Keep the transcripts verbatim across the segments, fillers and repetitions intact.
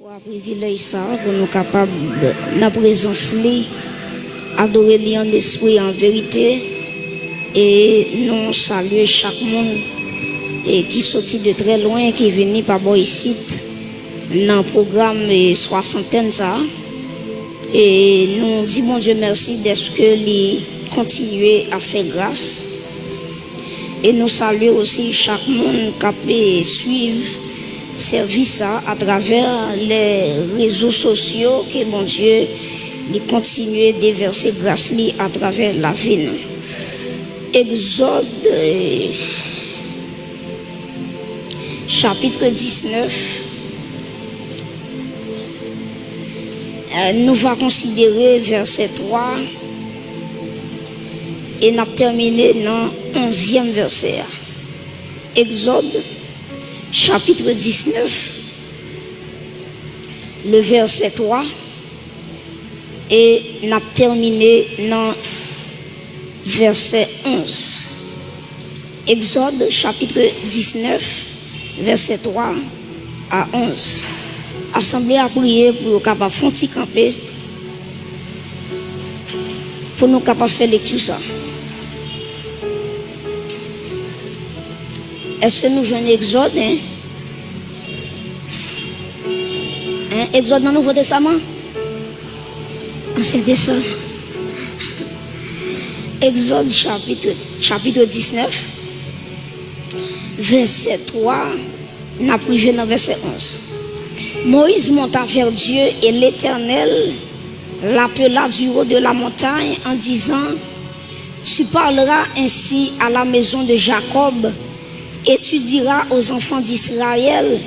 Pou privilèj sa a, pou nou kapab nan prezans li, adore li an espri, an verite, e nou salye chak moun e ki soti de trè lwen, ki vini pa bò isit nan pwogram e swasantèn sa a. E nou di Bondye mèsi dèske li kontinye ap fè gras. E nou salye osi chak moun k ap e swiv sèvis sa atravè lè rezo sosyo, ke Bondye li kontinye devèse gras li atravè lavi nou. Egzòd, eh, chapit diznèf, eh, nou va konsidere vèsè twa e n ap tèmine nan onzyèm vèsè a. Egzòd, chapit diznèf, le vèsè twa, e n ap tèmine nan vèsè onz. Egzòd, chapit diznèf, vèsè twa a onz. Asanble a priye pou yo kapab fè yon ti kanpe, pou nou kapab fè lekti sa. Èske nou jwenn Egzòd, en? En, Egzòd nan Nouvo Testaman? Ansyen Testaman. Egzòd chapit, chapit diznèf, vèsè twa, n ap rive nan vèsè onz. Moïse monta vers Dieu et l'Éternel l'appela du haut de la montagne en disant, Tu parleras ainsi à la maison de Jacob et tu diras aux enfants d'Israël,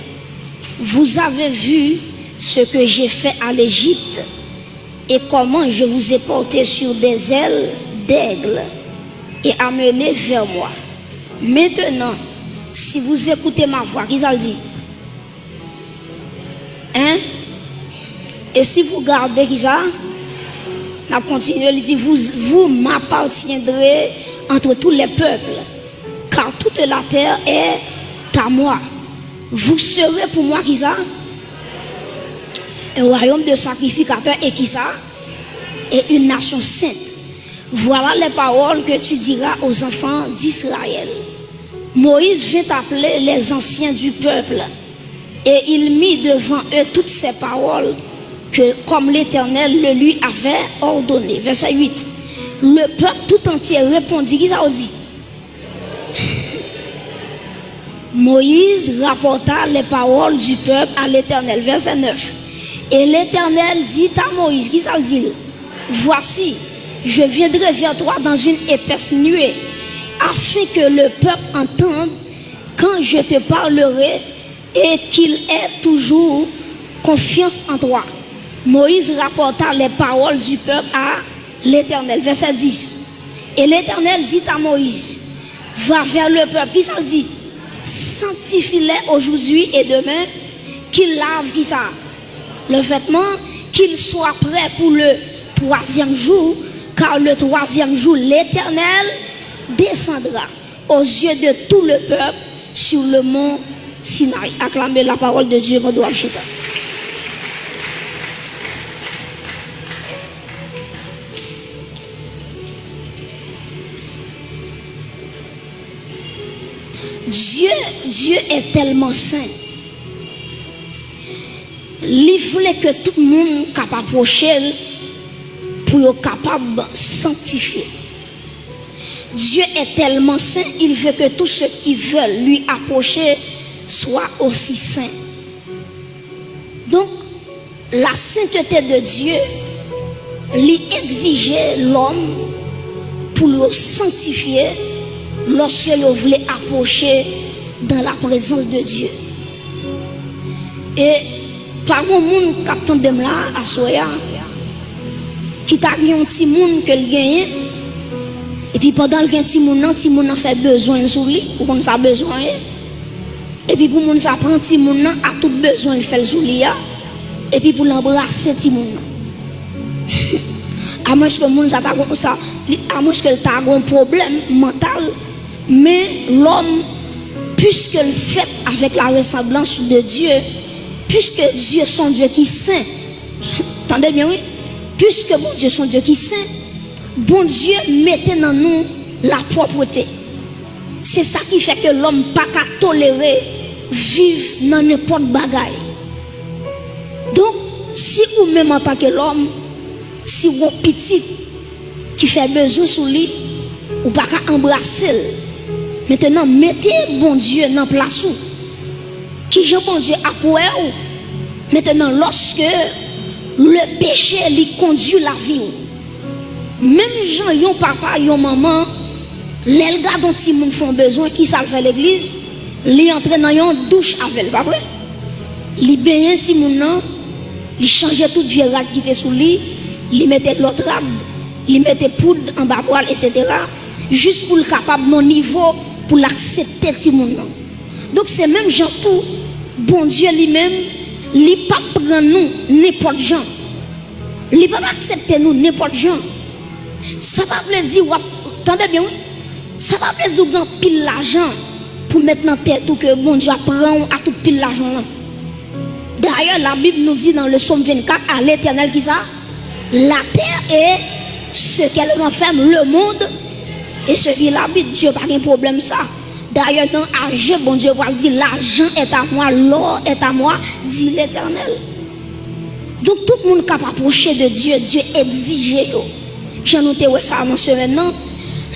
Vous avez vu ce que j'ai fait à l'Égypte et comment je vous ai porté sur des ailes d'aigle et amené vers moi. Maintenant, si vous écoutez ma voix, ki sa l di? Hein? Et si vous gardez, ki sa? N ap kontinye, li di, vous, vous m'appartiendrez entre tous les peuples, car toute la terre est à moi. Vous serez pour moi, ki sa? Un royaume de sacrificateurs et, ki sa? Et une nation sainte. Voilà les paroles que tu diras aux enfants d'Israël. Moïse vint appeler les anciens du peuple, et il mit devant eux toutes ces paroles que, comme l'Éternel le lui avait ordonné. Vèsè uit. Le peuple tout entier répondit, ki sa w di? Moïse rapporta les paroles du peuple à l'Éternel. Vèsè nèf. Et l'Éternel dit à Moïse, ki sa l di l? Voici, je viendrai vers toi dans une épaisse nuée, afin que le peuple entende quand je te parlerai et qu'il ait toujours confiance en toi. Moïse rapporta les paroles du peuple à l'Éternel. Vèsè dis. Et l'Éternel dit à Moïse, va vers le peuple. Ki sa l di? Sanctifie-les aujourd'hui et demain, qu'ils lavent, ki sa? Leurs vêtements, qu'ils soient prêts pour le troisième jour, car le troisième jour, l'Éternel descendra aux yeux de tout le peuple sur le mont Sinaï. Acclamez la parole de Dieu, mon doigt chita. Dieu, Dieu est tellement saint. Li vle ke tout moun k ap apwoche l pou yo kapab sanktifye. Dieu est tellement saint, il veut que tous ceux qui veulent lui approcher soient aussi saints. Donk, la sainteté de Dieu, li egzije lòm pou yo sanktifye lòske yo vle apwoche dans la présence de Dieu. E pa gon moun k ap tande m la aswè a, ki ta gen yon timoun ke l genyen, epi pandan l gen timoun nan, timoun nan fè bezwen l sou li, ou konn sa bezwen ye? Epi pou moun sa pran timoun nan ak tout bezwen l fè l sou li a, epi pou l anbrase timoun nan. Amwenske moun sa ta gon, sa, li, amwenske l ta gon pwoblèm mantal, men lòm, puiske l fèt avèk la resanblans de Dye, Puisque Dieu son Dieu ki sen, tande byen wi, puisque Bondye son Dye ki sen, Bondye mete nan nou lapwòpte. Se sa ki fè ke lòm pa ka tolere viv nan nenpòt bagay. Donk, si ou menm antanke lòm, si w gon pitit ki fè bezwen sou li, ou pa ka anbrase l. Mentenan, mete Bondye nan plas ou. Kijan Bondye ap wè w? Mentenan, lòske le peche li kondui lavi w. Menm jan yon papa, yon manman, lè l gade yon timoun fè yon bezwen, kisa l fè legliz? Li antre nan yon douch avè l, pa vre? Li benyen timoun nan, li chanje tout vye rad ki te sou li, li mete lòt rad, li mete poud anba bra l, etsetera, jis pou l kapab nan nivo pou l aksepte timoun nan. Donk, se menm jan tou, Bondye li menm, li p ap pran nou nenpòt jan. Li p ap aksepte nou nenpòt jan. Sa pa vle di w ap, tande byen wi, sa pa vle di w gen anpil lajan pou met nan tèt ou ke Bondye ap pran w a tout pil lajan lan. Dayè, Labib nou di nan le Sòm vennkat, à l'Éternel kisa? La terre et ce qu'elle renferme, le monde et ce qu'il habite. Dye pa gen pwoblèm sa. Dayè, nan Aje, Bondye pral di, l'argent est à moi, l'or est à moi, dit l'Éternel. Donk, tout moun k ap apwoche de Dye, Dye egzije yo. Jan nou te wè sa nan semèn nan,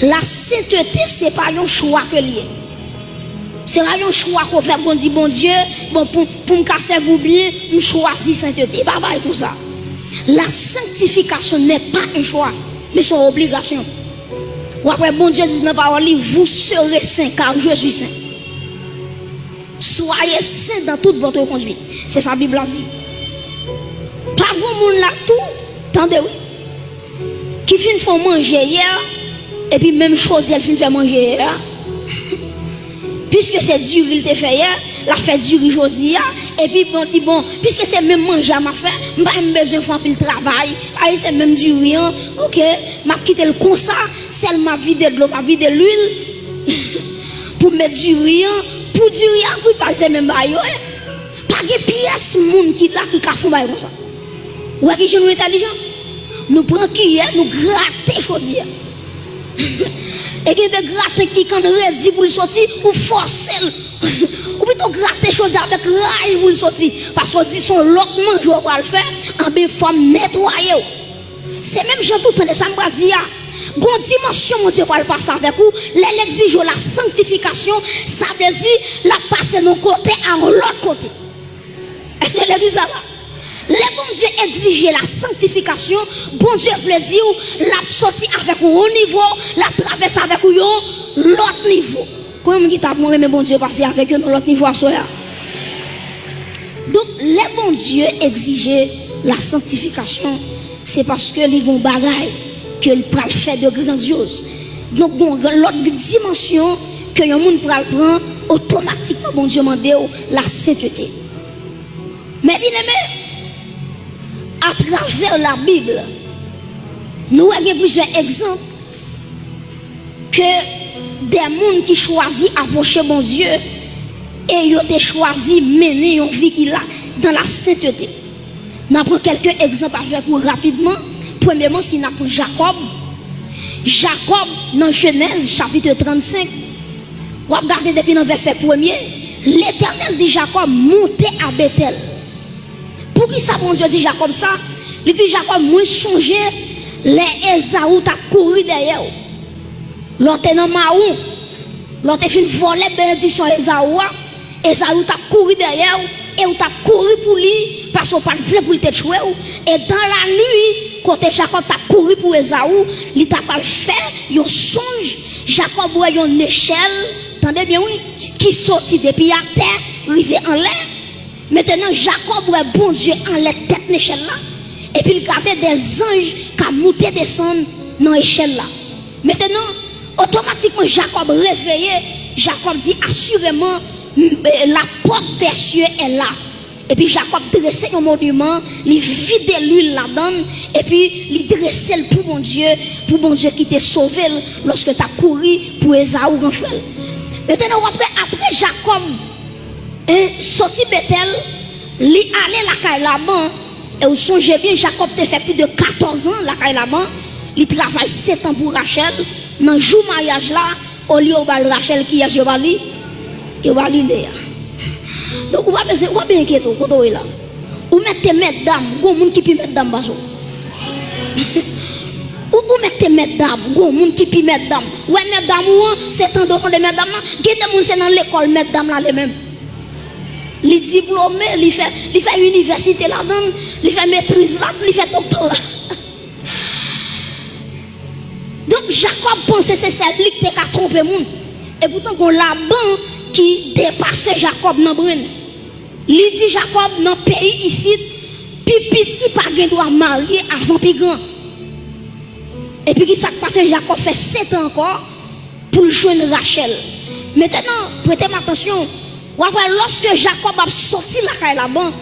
la sentete, se pa yon chwa ke l ye. Se pa yon chwa ke w fè, bon, di, Bondye, bon, pou, pou m ka sèvi w byen, m chwazi sentete. Pa bay konsa. La sanctification n'est pas un choix, mais c'est une obligation. W ap wè Bondye di nan pawòl li, vous serez saints, car je suis saint. Soyez saints dans toute votre conduite. Se sa Bib la di. Pa gon moun la tou, tande wi, ki fin fè w manje yè, epi menm chodyè l fin fè manje yè a, piske se diri l te fè yè, l ap fè diri jodi a, epi bon, di, bon, piske se menm manje a m ap fè, m pa menm bezwen fè anpil travay, ay, se menm diri an, oke, m ap kite l konsa, sèl m ap vide dlo, m ap vide lwil, pou m met diri an, pou diri a kwit, pa se menm bagay yo ye. Pa gen pyès moun ki la ki ka fè yon bagay konsa. Ou wè ki jan nou entèlijan? Nou pran kiyè, nou grate chodyè. E gen de graten ki konn redi pou l soti, ou fòse l. Ou pito grate chodyè avèk ray pou l soti. Paske w di se yon lòt manje w pral fè, anben fò m netwaye w. Se menm jan tou, tande sa m pral di a. Gon dimansyon Bondye pral pase avèk ou, lè l egzije w la sanctification, sa vle di l ap pase nan yon kote a yon lòt kote. Èske legliz la la? Lè Bondye egzije la sanctification, Bondye vle di w, l ap soti avèk ou yon nivo, l ap travèse avèk ou yon lòt nivo. Konbyen moun ki ta bon renmen Bondye pase avèk yo nan lòt nivo aswè a? Donk, lè Bondye egzije la sanctification, se paske li gon bagay ke l pral fè de grandyoz. Donk, gon lòt dimansyon ke yon moun pral pran, otomatikman Bondye mande w la sentete. Men byeneme, atravè Labib, nou wè gen plizyè egzanp ke de moun ki chwazi apwoche Bondye e yo te chwazi mennen yon vi ki la, dans la sainteté. N a pran kèlke egzanp avèk ou rapidman. Premyèman, si n ap pran Jakòb, Jakòb nan Jenèz chapit trannsenk, w ap gade depi nan vèsè premye, Letènèl di Jakòb, monte a Betèl. Poukisa Bondye di Jakòb sa? Li di Jakòb, mwen sonje lè Ezaou t ap kouri dèyè w. Lè w te nan mawon, lè w te fin vòlè benediksyon Ezaou a, Ezaou t ap kouri dèyè w, e w t ap kouri pou li, paske w pa t vle pou l te tchwe w. E dans la nuit, kote Jakòb t ap kouri pou Ezaou, li t ap al fè yon sonj. Jakòb wè yon nechèl, tande byen wi, ki soti depi atè, rive anlè. Mentenan, Jakòb wè Bondye anlè tèt nechèl la, epi l gade de zanj k ap moute desann nan echèl la. Mentenan, otomatikman, Jakòb reveye, Jakòb di, asireman, m-, eh, la porte des cieux est là. Epi Jakòb drese yon moniman, li vide lwil ladan l, epi li drese l pou Bondye, pou Bondye ki te sove l lòske l t ap kouri pou Ezaou ranfle l. Mentenan, w ap wè, apre Jakòb, en, soti Betèl, Li ale lakay Laban, e w sonje byen, Jakòb te fè plis de katòz an lakay Laban, li travay sèt an pou Rachèl, nan jou maryaj la, olye yo ba l Rachèl, kiyès yo ba li? Yo ba li Leya. Donk, ou pa bezwen, ou pa bezwen enkyete w, kote w ye la. Ou mèt te mètdam, gon moun ki pi mètdam pase w. Ou, ou mèt te mètdam, gon moun ki pi mètdam. Ou wè mètdam ou an, se tande w tande mètdam nan, gen de moun se nan lekòl mètdam la ale menm. Li diplome, li fè, li fè inivèsite ladan l, li fè metriz ladan l, li fè doktora. Donk, Jakòb panse se sèl li ki te ka twonpe moun. Epoutan, gon Laban ki depase Jakòb nan brenn. Li di Jakòb, nan peyi isit, pi piti pa gen dwa marye avan pi gran. Epi ki sa k pase? Jakòb fè sèt an ankò pou l jwenn Rachèl. Mentenan, prete m atansyon. W ap wè, lòske Jakòb ap soti lakay Laban,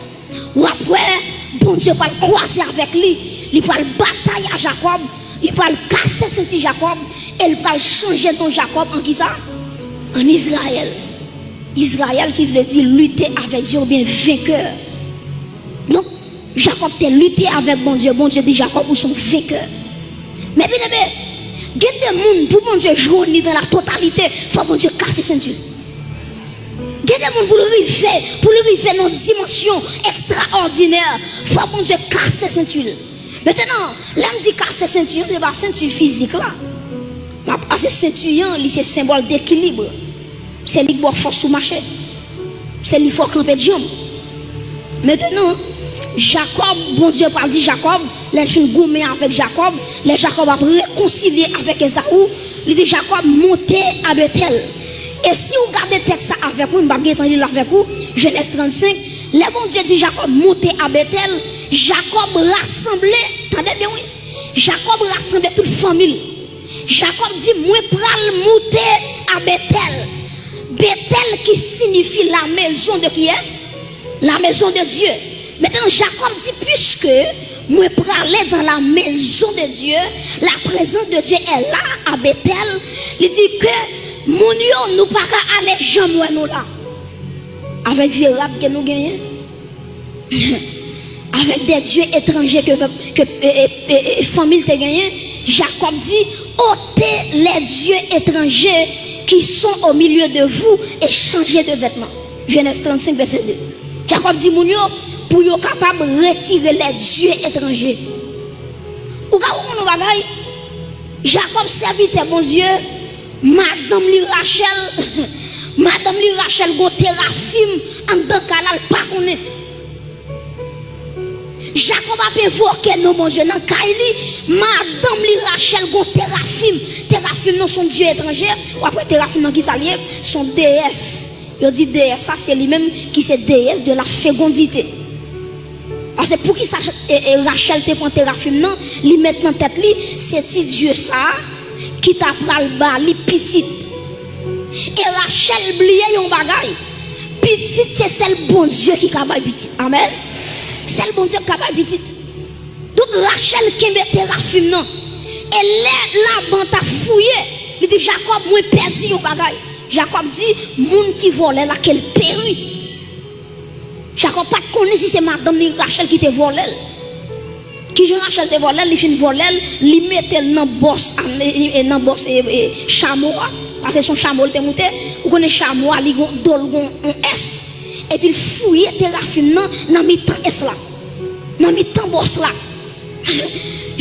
w ap wè Bondye pral kwaze avèk li. Li pral batay a Jakòb, li pral kase senti Jakòb, e li pral chanje non Jakòb an kisa? An Izrayèl. Izrayèl ki vle di lite avèk Dye oubyen venkè. Donk, Jakòb te lite avèk Bondye. Bondye di Jakòb, ou se yon venkè. Men byeneme, gen de moun, pou Bondye jwenn li dan la totalite, fò Bondye kase senti l. Gen de moun, pou l rive, pou l rive nan yon dimansyon ekstraòdinè, fò Bondye kase senti l. Mentenan, lè m di kase senti an, se pa senti fizik la. M ap pase senti an, li se senbòl dekilib. Se li k ba w fòs pou mache. Se li fè w kanpe djanm. Mentenan, Jakòb, Bondye pral di Jakòb, lè l fin goumen avèk Jakòb, lè Jakòb ap rekonsilye avèk Ezaou, li di Jakòb, monte a Betèl. E si w gade tèks sa avèk mwen, m p ap gentan li l avèk ou, Jenèz trannsenk, lè Bondye di Jakòb, monte a Betèl, Jakòb rasanble, tande byen wi, Jakòb rasanble tout fanmi l. Jakòb di, mwen pral moute a Betèl. Betèl ki siyifi la maison de kiyès? La maison de Dieu. Mentenan, Jakòb di, puiske mwen prale dans la maison de Dieu, la présence de Dieu est là, a Betèl, li di ke moun yo, nou pa ka ale janm wè nou la. Avèk vye rad ke nou genyen. Avèk de dye etranje ke, ke, e, e, e, e, fanmi l te genyen, Jakòb di, ôtez les dieux étrangers qui sont au milieu de vous et changez de vêtements. Jenèz trannsenk, vèsè de. Jakòb di moun yo, pou yo kapab retire les dieux étrangers. Ou ka konprann yon bagay? Jakòb, sèvitè Bondye, madanm li Rachèl, madanm li Rachèl gon terafim anndan kay la, l pa konnen. Jakòb ap envoke non Bondye nan kay li, madanm li Rachèl gon terafim. Terafim nan se yon dye etranje, w ap wè terafim nan kisa l ye, se yon deyès. Yo di deyès sa, se li menm ki se déesse de la fécondité. Paske poukisa, e, e, Rachèl te pran terafim nan, li met nan tèt li, se ti dye sa a ki ta pral ba li pitit. E Rachèl bliye yon bagay, pitit se sèl Bondye ki ka bay pitit. Amèn. Sèl Bondye ki ka bay pitit. Donk, Rachèl kenbe terafim nan. E lè Laban t ap fouye, li di, Jakòb, mwen pèdi yon bagay. Jakòb di, moun ki vòlè l la, ke l peri. Jakòb pa t konnen si se madanm li Rachèl ki te vòlè l. Kijan Rachèl te vòlè l? Li fin vòlè l, li mete l nan bòs, a, e, e, nan bòs, e, e, chamo a. Paske se yon chamo l te moute. Ou konnen chamo a, li gon, do l gon yon S. Epi l fouye terafim nan, nan mitan S la. Nan mitan bòs la.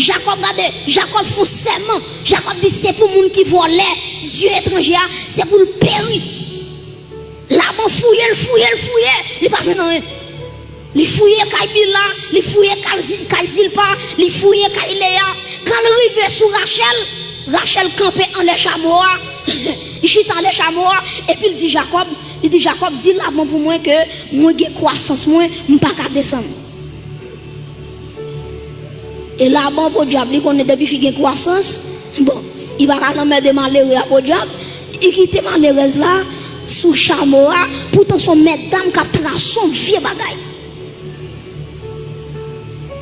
Jakòb gade, Jakòb fè yon sèman. Jakòb di se pou moun ki vòlè dye etranje a, se pou l peri. Laban fouye l, fouye l, fouye, li pa jwenn anyen. Li fouye kay Bila, li fouye kay Zi-, kay Zilpa, li fouye kay Leya. Kan l rive sou Rachèl, Rachèl kanpe anlè chamo a, li chita anlè chamo a, epi l di Jakòb, li di Jakòb, di Laban pou mwen ke mwen gen kwasans mwen, m pa ka desann. E Laban podyab, li konnen depi fi gen kwasans, bon, li pa ka lanmède malere a podyab, li kite malerèz la sou chamo a, poutan se yon mètdam k ap trase yon vye bagay.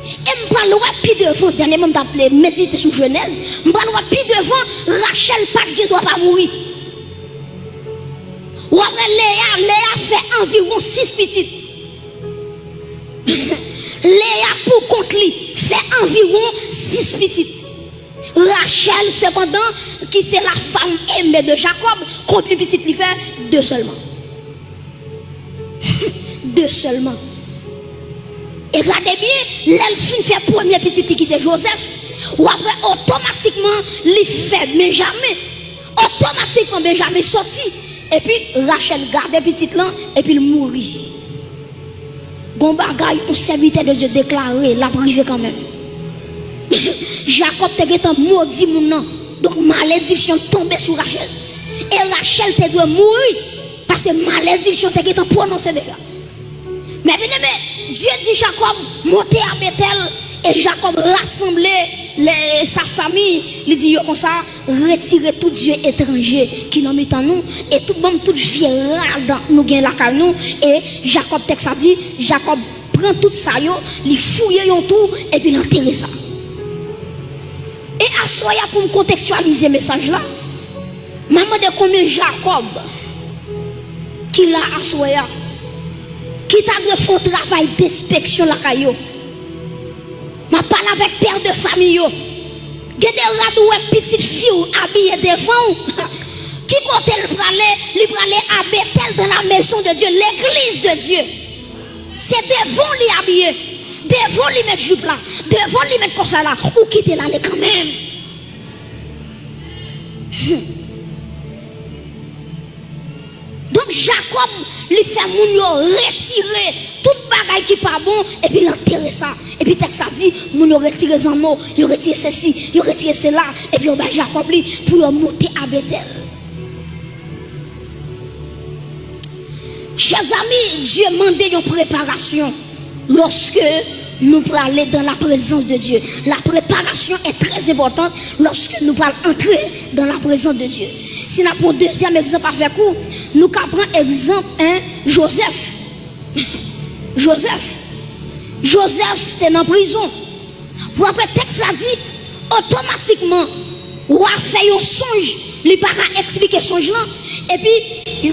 E m pral wè pi devan, dènyèman m t ap medite sou Jenèz, m pral wè pi devan, Rachèl pa t gen dwa pa mouri. W ap wè Leya, Leya fè anviwon sis pitit. Leya, pou kont li, fè anviwon sis pitit. Rachèl, sepandan, ki se la femme aimée de Jacob, konbyen pitit li fè? De sèlman. De sèlman. E gade byen, lè l fin fè premye pitit li, ki se Jozèf, w ap wè otomatikman li fè Benjamen. Otomatikman, Benjamen soti. Epi Rachèl gade pitit lan, epi l mouri. Gon bagay yon sèvitè de Dye deklare, l ap rive kanmenm. Jakòb te gentan modi moun nan. Donk, malediksyon tonbe sou Rachèl. E Rachèl te dwe mouri, paske malediksyon te gentan pwononse deja. Men byeneme, Dye di Jakòb, monte a Betèl, e Jakòb rasanble le, sa famiy, li di yo konsa, retire tout dye etranje ki nan mitan nou, e tout, ban m tout vye rad nou gen lakay nou, e Jakòb, tèks la di, Jakòb pran tout sa yo, li fouye yon twou, epi l antere sa. E aswè a, pou m kontekstyalize mesaj la, m a mande konbyen Jakòb ki la aswè a, ki ta dwe fè yon travay denspeksyon lakay yo. M ap pale avèk pè de famiy yo. Gen de rad ou wè pitit fi w abiye devan w. Ki kote l prale? Li prale a Betèl, dans la maison de Dieu, l'église de Dieu. Se devan w li abiye. Devan w li met jip la. Devan w li met kòsèt la. Ou kite l ale kanmenm. Donk, Jakòb, li fè moun yo retire tout bagay ki pa bon, epi l antere sa. Epi tèks la di, moun yo retire zanno, yo retire sesi, yo retire sela, epi yo bay Jakòb li pou yo monte a Betèl. Chers amis, Dye mande yon preparasyon lorsque nous allons dans la présence de Dieu. La préparation est très importante lorsque nous allons entrer dans la présence de Dieu. Si n ap pran dezyèm egzanp avèk ou, nou ka pran egzanp, en, Jozèf. Jozèf. Jozèf te nan prizon. Pou apre tèks la di, otomatikman, wa fè yon sonj, li pa ka eksplike sonj lan. Epi,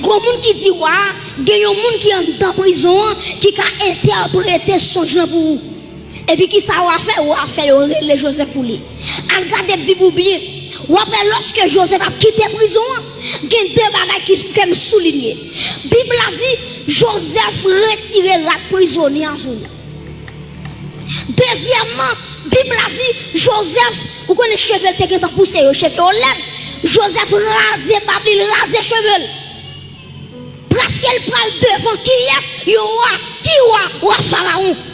gon moun ki di wa, gen yon moun ki anndan prizon an, ki ka entèprete sonj lan pou ou. Epi kisa wa fè? Wa fè yo rele Jozèf pou li. Al gade Bib ou byen. W ap wè lòske Jozèf ap kite prizon an, gen de bagay ki, ke m soulinye. Bib la di, Jozèf retire rad prizonye a sou li. Dezyèmman, Bib la di, Jozèf, ou konnen cheve l te gentan pouse yo, cheve yo lèd. Jozèf raze bab li, l raze cheve l. Prèske l pral devan kiyès? Yon wa. Ki wa? Wa Farawon.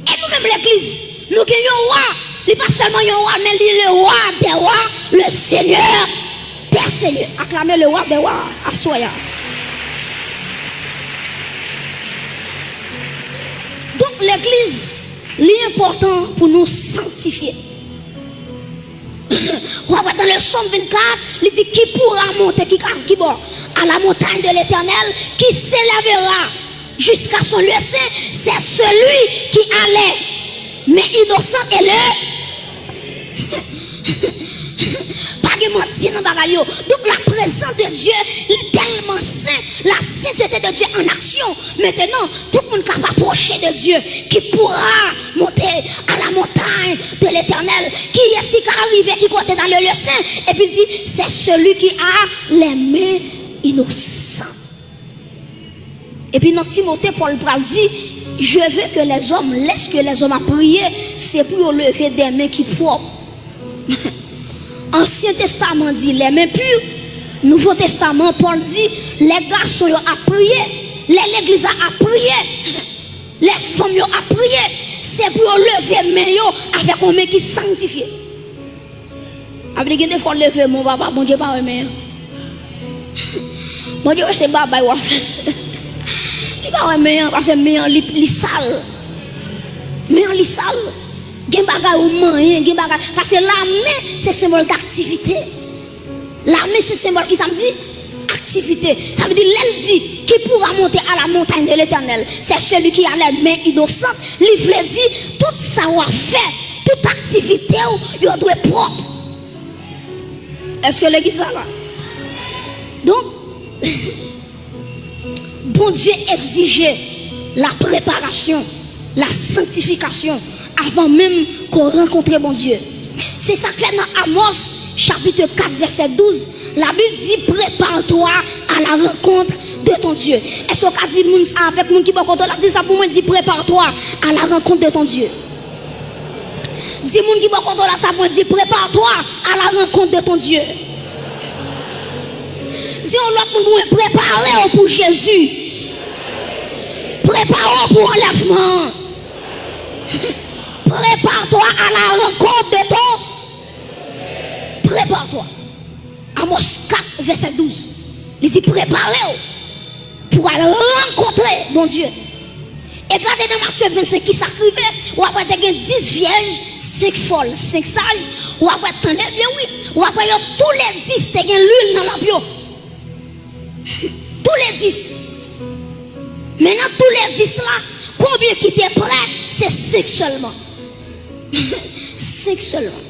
E nou menm legliz, nou gen yon wa. Li pa sèlman yon wa, men li le roi des rois, le seigneur des seigneurs. Aklame le roi des rois aswè a. Donk, legliz, li enpòtan pou nou sanktifye. W ap wè dans le Psaume vingt-quatre, li di, qui pourra monter, ki ka, ki bò? À la montagne de l'Éternel, qui s'élèvera jusqu'à son lieu saint, c'est celui qui a les mains innocentes et le Pa gen manti nan bagay yo. Donk, la prezans de Dye, li tèlman sen, la sainteté de Dieu en action. Maintenant, tout moun k ap apwoche de Dye, qui pourra monter à la montagne de l'Éternel. Kiyès ki ka rive ki kote dans le lieu saint? Epi l di, c'est celui qui a les mains innocentes. Epi nan Timote, Pòl pral di, je veux que les hommes, lèske lèzòm ap priye, se pou yo leve de men ki pwòp. Ansyen Testaman di les mains pures. Nouvo Testaman, Pòl di, lè gason yo ap priye, lè legliz la ap priye, lè fanm yo ap priye, se pou yo leve men yo avèk yon men ki sanktifye. Sa vle di gen de fwa w leve men w, papa, Bondye pa wè men an. Bondye wè se babay w ap fè. Li pa wè men an, paske men an li, li sal. Men an li sal. Gen bagay ou manyen, gen bagay. Paske lamen se senbòl daktivite. Lamen se senbòl ki sa m di? Aktivite. Sa vle di, lè l di, qui pourra monter à la montagne de l'Éternel, c'est celui qui a les mains innocentes, li vle di, tout sa w ap fè, tout aktivite w, yo dwe pwòp. Èske legliz la la? Donk, Bondye egzije la preparasyon La sanctification avant même qu'on rencontre Bondye. Se sa k fè nan Amos chapit kat vèsè douz, Labib di, prépare-toi à la rencontre de ton Dieu. Èske w ka di moun sa avèk moun ki bò kote w la? Di sa pou mwen, di, prépare-toi à la rencontre de ton Dieu. Di moun ki bò kote w la sa pou mwen, di, prépare-toi à la rencontre de ton Dieu. Di yon lòt moun pou mwen, prepare w pou Jezi. Prepare w pou anlèvman. Prépare-toi à la rencontre de ton. Prépare-toi. Amos kat, vèsè douz. Li di, prepare w pou al rankontre Bondye. E gade nan Matye vennsenk ki sa k rive, w ap wè te gen dis vyèj, senk fòl, senk saj, w ap wè, tande byen wi, w ap wè yo toulèdis te gen lwil nan lanp yo. Toulèdis. Men nan toulèdis la, konbyen ki te prè? Se senk sèlman. Senk sèlman.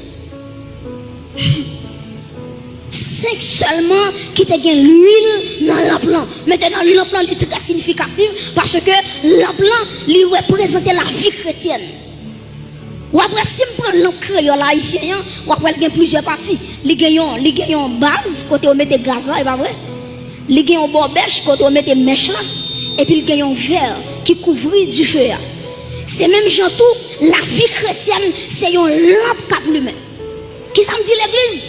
Senk sèlman ki te gen lwil nan lanp lan. Mentenan, lanp lan, li trè siyifikatif, paske lanp lan, li reprezante lavi kretyèn. W ap wè, si m pran lanp kreyòl ayisyen an, w ap wè l gen plizyè pati. Li gen yon, li gen yon baz kote yo mete gaz la, e pa vre? Li gen yon bòbèch kote yo mete mèch la, epi l gen yon vè ki kouvri dife a. Se menm jan tou, lavi kretyèn se yon lanp k ap limen. Kisa m di legliz?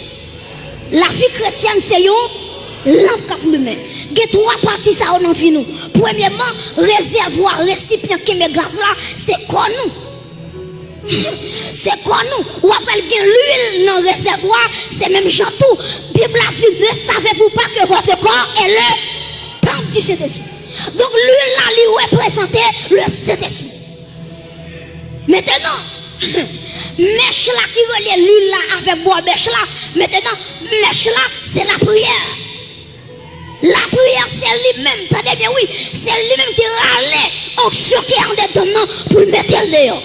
Lavi kretyèn se yon lanp k ap limen. Gen twa pati sa yo nan vi nou. Premyèman, rezèvwa, resipyan kenbe gaz la, se kò nou. Se kò nou. W ap wè l gen lwil nan rezèvwa, se menm jan tou. Bib la di, ne savez-vous pas que votre corps est le temple du Saint-Esprit? Donk, lwil la, li reprezante le Sentespri. Mentenan, mèch la ki relye lwil la avèk bòbèch la, mentenan, mèch la, se lapriyè. Lapriyè, se li menm, tande byen wi, se li menm ki rale onksyon ki andedan m nan pou l mete l deyò.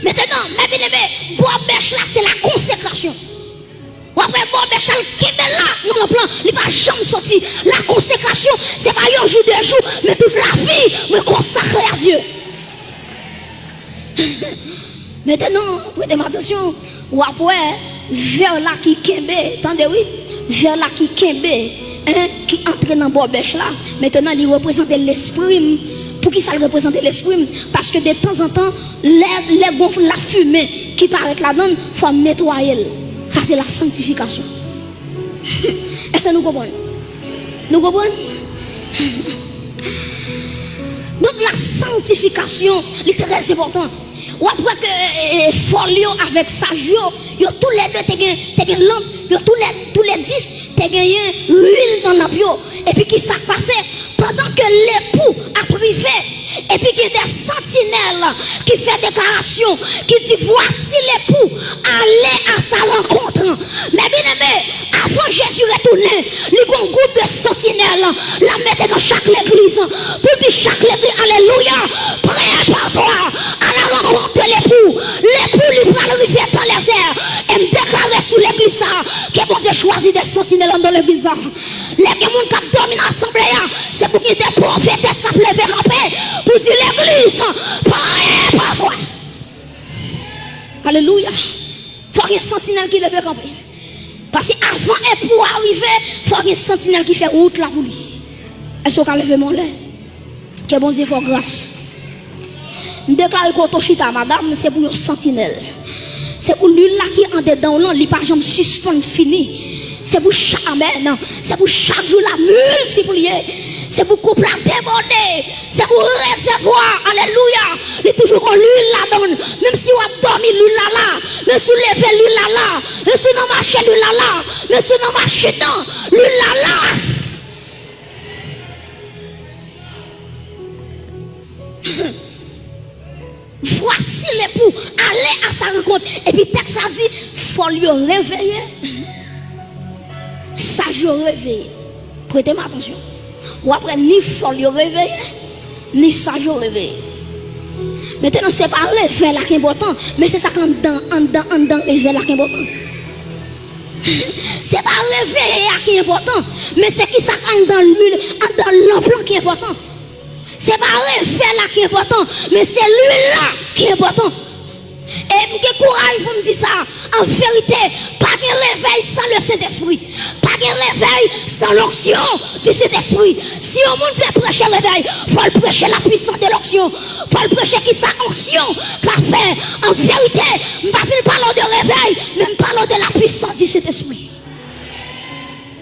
Mentenan, mè byeneme, bòbèch la, se la konsekrasyon. W ap wè bòbèch la, l kenbe la nan lanp lan, li pa janm soti. La konsekrasyon, se pa yon jou, de jou, men tout lavi mwen konsakre a Dye. Mentenan, prete m atansyon, w ap wè vè la ki kenbe, tande wi, vè la ki kenbe, en, ki antre nan bòbèch la. Mentenan, li reprezante lespri m. Poukisa l reprezante lespri m? Paske detanzantan, lè, lè gon lafimen ki parèt ladan l, fò m netwaye l. Sa se la sanktifikasyon. Èske nou konprann? Nou konprann? Donk, la sanktifikasyon, li trè enpòtan. W ap wè ke, e, e, fòl yo avèk saj yo, yo toulède te gen, te gen lanp, yo toulè, toulèdis te genyen lwil nan lanp yo. Epi ki sa k pase? Pandan ke lepou ap rive, epi gen de santinèl ki fè deklarasyon, ki di, voici l'époux, allez à sa rencontre. Mè byeneme, avan Jezi retounen, li gon gwoup de santinèl l ap mete nan chak legliz, pou l di chak legliz, alelouya, prépare-toi à la rencontre de l'époux. Lepou li pral rive dans les airs. E m deklare sou legliz sa, ke Bondye chwazi de santinèl anndan legliz sa. Lè gen moun k ap dòmi nan asanble a, se pou gen de pwofetès k ap leve kanpe pou di legliz, prepare-toi. Alelouya. Fò gen santinèl ki leve kanpe. Paske avan lepou a rive, fò gen santinèl ki fè wout la pou li. Èske w ka leve men w anlè? Ke Bondye fè w gras. M deklare kote w chita, madanm, se pou yon santinèl. Se pou lwil la ki andedan w lan, li pa janm sispann fini. Se pou chak, amèn. Se pou chak jou la miltipliye. Se pou koup la debòde. Se pou rezèvwa, alelouya. Li toujou gon lwil ladan l. Menm si w ap dòmi, lwil la la. Menm si w leve, lwil la la. Menm si w nan mache, lwil la la. Menm si w nan machin nan, lwil la la. Voici l'époux, allez à sa rencontre. Epi tèks la di, fòl yo reveye, saj yo reveye. Prete m atansyon. W ap wè ni fòl yo reveye, ni saj yo reveye. Mentenan, se pa revèy la ki enpòtan, men se sa k anndan, anndan, anndan revèy la ki enpòtan. Se pa reveye a ki enpòtan, men se ki sa k anndan lwil, anndan lanp lan ki enpòtan. Se pa revèy la ki enpòtan, men se lwil la ki enpòtan. E m gen kouraj pou m di sa, an verite, pa gen revèy san le Sentespri. Pa gen revèy san l'onction du Saint-Esprit. Si yon moun vle preche revèy, fò l preche la puissance de l'onction. Fò l preche kisa onksyon ka fè. An verite, m pa vin pale w de revèy, men m pale w de la puissance du Saint-Esprit.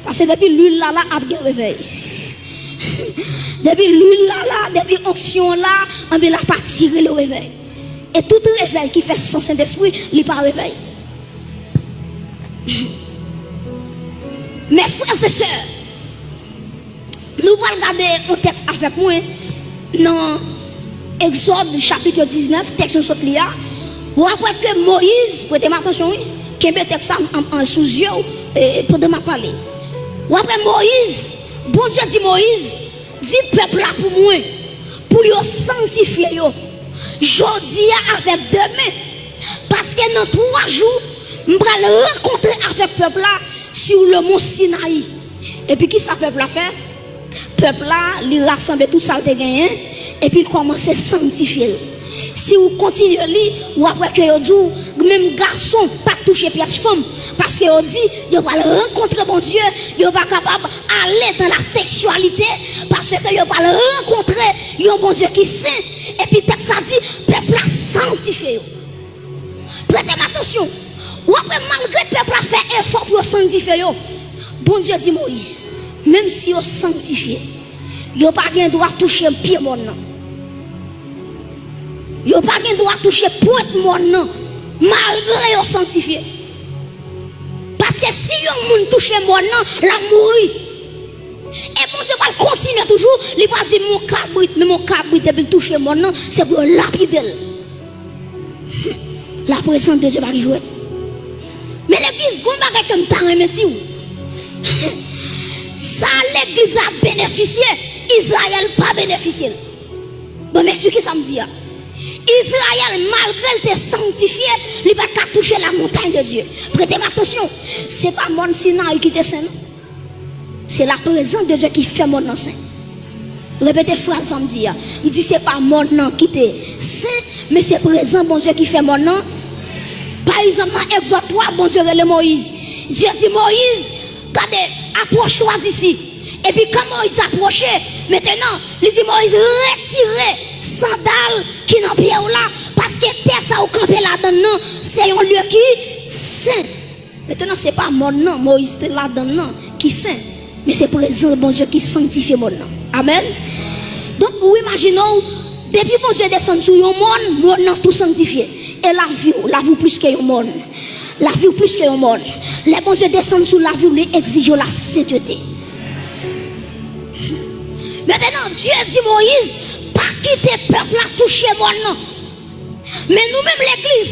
Paske depi lwil la la, ap gen revèy. Depi lwil la la, depi onksyon la, anben l ap atire le revèy. E tout revèy ki fèt san Sentespri, li pa revèy. Mes frères et sœurs, nou pral gade yon tèks avèk mwen nan Egzòd chapit diznèf, tèks nou sot li a. W ap wè ke Moyiz, prete m atansyon wi, kenbe tèks sa an, an, sou zye w, e, pandan m ap pale. W ap wè Moyiz, Bondye di Moyiz, di pèp la pou mwen, pou yo sanntifye yo, jodi a avèk demen, paske nan twa jou, m pral rankontre avèk pèp la sou le mont Sinayi. Epi kisa pèp la fè? Pèp la, li rasanble tout sa l te genyen, epi l kòmanse sanntifye l. Si w kontinye li, w ap wè ke yo di w, menm gason pa t touche pyès fanm, paske yo di, yo pral rankontre Bondye, yo pa kapab ale dans la sexualité, paske yo pral rankontre yon Bondye ki sen, epi tèks sa di, pèp la sanntifye yo. Prete m atansyon. W ap wè malgre pèp la fè efò pou yo sanntifye yo, Bondye di Moyiz, menm si yo sanntifye, yo pa gen dwa touche pye mòn nan. Yo pa gen dwa touche pwent mòn nan, malgre yo sanntifye. Paske si yon moun touche mòn nan, l ap mouri. E Bondye pral kontinye toujou, li pral di, "Mon kabrit, men mon kabrit, depi l touche mòn nan, se pou yo lapide l." La présence de Dieu pa gen jwèt. Men legliz, gon bagay ke m ta renmen di w. Sa legliz la benefisye, Izrayèl pa benefisye l. Bon, m eksplike sa m di a. Izrayèl, malgre l te sanntifye, li pa t ka touche la montagne de Dieu. Prete m atansyon, se pa mòn Sinayi ki te sen, non. Se la prezans de Dye ki fè mòn nan sen. Repete fraz sa m di a. M di se pa mòn nan ki te sen, men se prezans Bondye ki fè mòn nan. Pa egzanp, nan Egzòd twa, Bondye rele Moyiz. Dye di Moyiz, gade, approche-toi d'ici. Epi kan Moyiz apwoche, mentenan, li di Moyiz, retire sandal ki nan pye w la, paske tè sa ou kanpe ladann nan, se yon lye ki sen. Mentenan, se pa mòn nan Moyiz te ladann nan ki sen, men se prezans Bondye ki sanktifye mòn nan. Amèn. Donk, ou imajine w, depi Bondye desann sou yon mòn, mòn nan tou sanktifye. E lavi w, lavi w plis ke yon mòn. Lavi w plis ke yon mòn. Lè Bondye desann sou lavi w, li egzije w lasentete. Mentenan, Dye di Moyiz, pa kite pèp la touche mòn nan. Men nou menm legliz,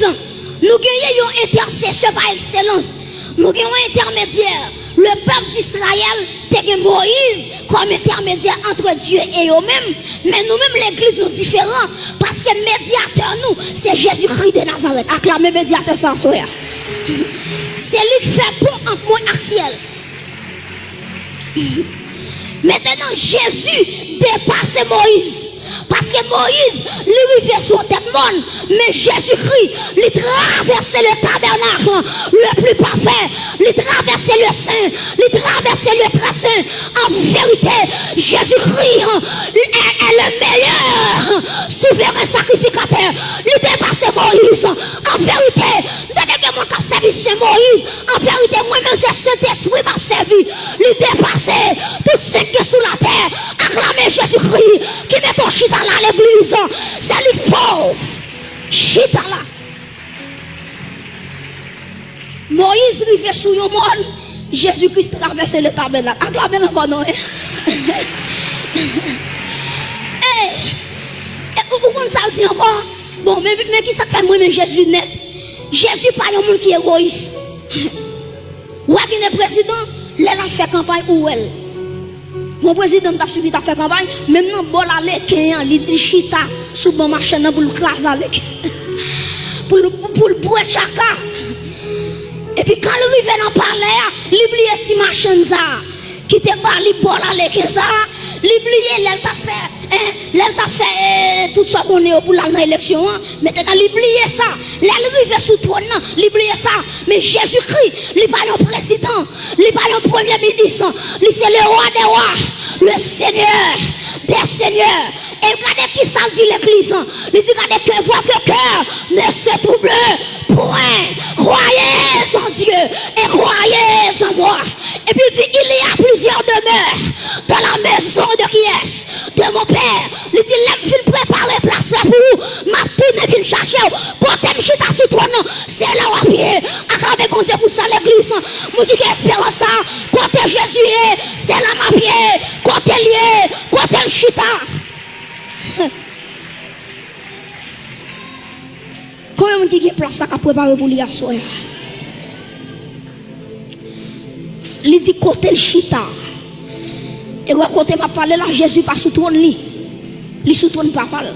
nou genyen yon entèsesè pa ekselans. Nou gen yon entèmedyè. Le pèp d'Izrayèl te gen Moyiz kòm entèmedyè antre Dye e yo menm. Men nou menm legliz nou diferan, paske medyatè nou se Jezikri de Nazarèt. Aklame medyatè sa aswè a. Se li k fè pon ant mwen ak syèl. Mentenan, Jezi depase Moyiz. Paske Moyiz, li rive sou yon tèt mòn, men Jezikri, li travèse le tabernacle le plus parfait, li travèse le sen, li travèse le très saint. An verite, Jezikri, hein, est, est le meilleur souverain sacrificateur. Li depase Moyiz. An verite, m ta gen moun k ap sèvi Sen Moyiz. An verite, mwen menm se Sentespri m ap sèvi. Li depase tout sen ki sou latè. Aklame Jezikri ki mete w chita la, legliz. Se li k fè w chita la. Moyiz rive sou yon mòn, Jezikri travèse le tabènak. Aklame l ankò non, hein? Ey! E ou, ou konn sa l di ankò? Bon, men, men kisa k fè m renmen Jezi nèt? Jezi pa yon moun ki egoyis. W a gen de prezidan, lè l ap fè kanpay, ou wè l. Yon prezidan m t ap swiv, li t ap fè kanpay, menm nan bò laleken an, li, li chita sou ban machann nan pou l kraze laleken. Pou l, pou l bwè tchaka. Epi kan l rive nan palè a, li bliye ti machann sa a. ki te ba li bò laleken sa a, li bliye lè l t ap fè, en, lè l t ap fè, eh, tout sa w konnen yo pou l al nan eleksyon an. Mentnan, li bliye sa. Lè l rive sou twòn nan, li bliye sa. Men Jezikri, li pa yon prezidan, li pa yon premye minis, li se le Rwa dè wa, le Senyè dè senyè. E gade ki sa l di legliz an. Li di, gade, que votre cœur ne se trouble point. Croyez en Dieu et croyez en moi. Epi l di, il y a plusieurs demeures dans la maison de qui est? De mon père. Li di, lè m fin prepare plas la pou ou, m ap tounen vin chache w. Kote m chita sou twòn nan, se la w ap ye. Aklame Bondye pou sa, legliz. Moun ki gen esperans sa, kote Jezi ye, se la m ap ye. Kote l ye, kote l chita. Konbyen moun ki gen plas sa k ap prepare pou li aswè a? Li di kote l chita. E wè kote m ap pale la, Jezi pa sou twòn li. Li sou twòn Papa l.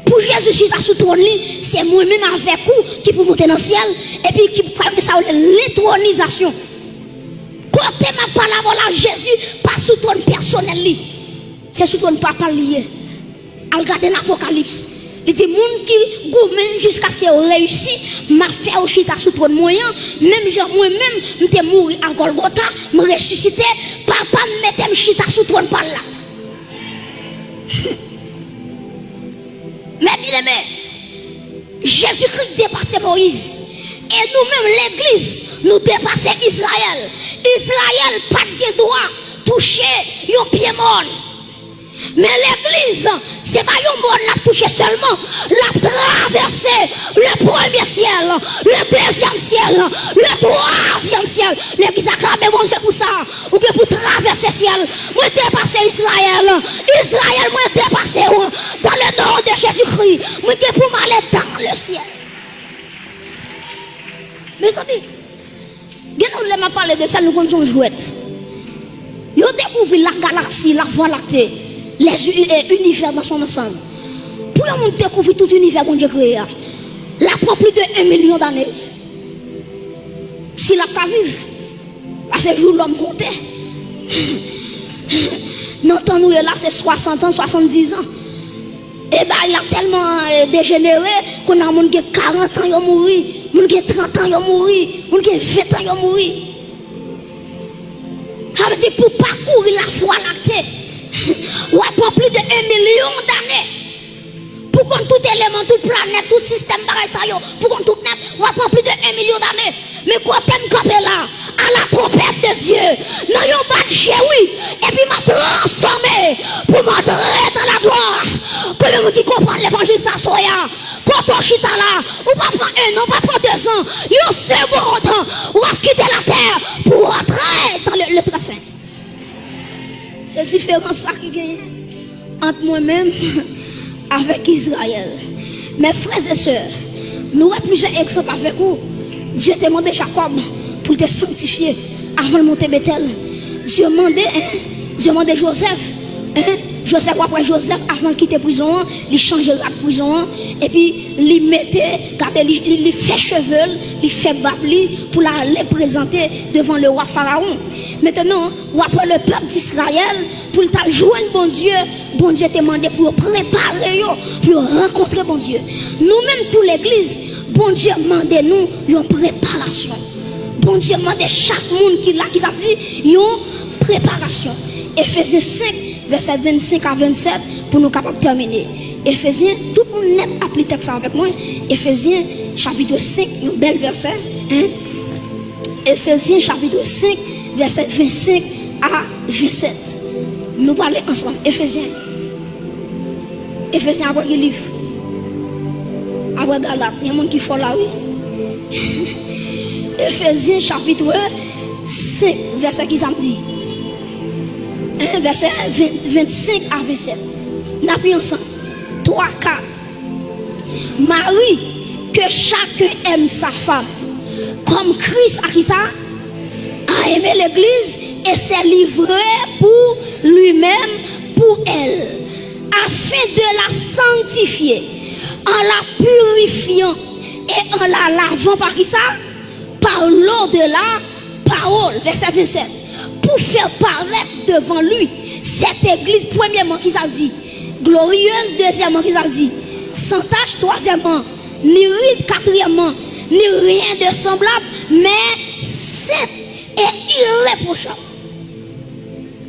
Pou Jezi chita sou twòn li, se mwen menm avèk ou ki pou monte nan syèl, epi ki pral gen sa yo rele lentwonizasyon. Kote m ap pale avè w la, Jezi pa sou twòn pèsonèl li. Se sou twòn Papa l li ye. Al gade nan Apokalips. Li di, moun ki goumen jiskaske yo reyisi, m ap fè yo chita sou twòn mwen an, menm jan mwen menm, m te mouri a Gòlgota, m resisite, Papa m mete m chita sou twòn pa l la. Men byeneme, Jezikri depase Moyiz. E nou menm, legliz, nou depase Izrayèl. Izrayèl pa t gen dwa touche yon pye mòn. Men legliz, se pa yon mòn l ap touche sèlman. L ap travèse le premye syèl, le dezyèm syèl, le twazyèm syèl. Legliz, aklame Bondye pou sa. Ou gen pou travèse syèl. Mwen depase Izrayèl. Izrayèl, mwen depase w. Dans le nom de Jésus-Christ, mwen gen pou m ale dans le ciel. Mezanmi, gen nou lè m ap pale de syèl, nou konn se yon jwèt. Yo dekouvri la galaksi, la vwa lakte, les u- eh, univers dans son ensemble. Pou yon moun dekouvri tout inivè Bondye kreye a, l ap pran plis de en milyon dane. Si l ap ka viv. Paske jou lòm konte. Nan tan nou ye la, se swasant an, swasanndizan. E bagay la tèlman, eh, dejenere, kounye a moun gen karant an yo mouri, moun gen trant an yo mouri, moun gen ven an yo mouri. Sa vle di pou pakouri la vwa lakte, w ap pran plis de en milyon dane. Pou konn tout eleman, tout planèt, tout sistèm bagay sa yo, pou konn tout nèt, w ap pran plis de en milyon dane. Men kote m kanpe la, à la trompette de Dieu, nan yon bat je wi, epi m ap transfòme pou m antre dans la gloire. Konbyen moun ki konprann levanjil sa aswè a? Kote w chita la, ou pa pran en an, ou pa pran dezan, yon segond, w ap kite latè pou w antre dans le, le très saint. Se diferans sa ki genyen ant mwen menm avèk Izrayèl. Men frè e sè, nou wè plizyè egzanp avèk ou. Dye te mande Jakòb pou l te sanktifye avan l monte Betèl. Dye mande, en, Dye mande Jozèf, en, Jozèf, w ap wè Jozèf avan l kite prizon an, li chanje rad prizon an, epi li mete, gade, li, li, li fè cheve l, li fè bab li pou l ale prezante devan lewa Farawon. Mentnan, w ap wè lepèp Izrayèl, pou l t al jwenn Bondye, Bondye te mande pou yo prepare yo, pou yo rankontre Bondye. Nou menm tou legliz, Bondye mande nou yon preparasyon. Bondye mande chak moun ki la, ki sa di, yon preparasyon. Efezyen senk, vèsè vennsenk a vennsèt, pou nou kapab tèmine. Efezyen, tout moun nèt ap li tèks la avèk mwen. Efezyen, chapit senk, yon bèl vèsè, en. Efezyen chapit senk, vèsè vennsenk a vennsèt. Nou pale ansanm. Efezyen. Efezyen apre ki liv? Apre Galat. Gen moun ki fò la, wi. Efezyen chapit senk, vèsè ki sa m di? En, vèsè ven, vennsenk a vennsèt. N ap li ansanm. Twa, kat. Mari, que chacun aime sa femme, comme Christ a ki sa? A aimé l'église et s'est livré pour lui-même pour elle, afin de la sanctifier, en la purifiant et en la lavant par ki sa? Par l'eau de la parole. Vèsè vennsèt. Pour faire paraître devant lui cette église, premyèman, ki sa l di? Glorieuse, dezyèmman, ki sa l di? Sans tache, twazyèmman, ni ride, katriyèmman, ni rien de semblable, mais sainte et irréprochable.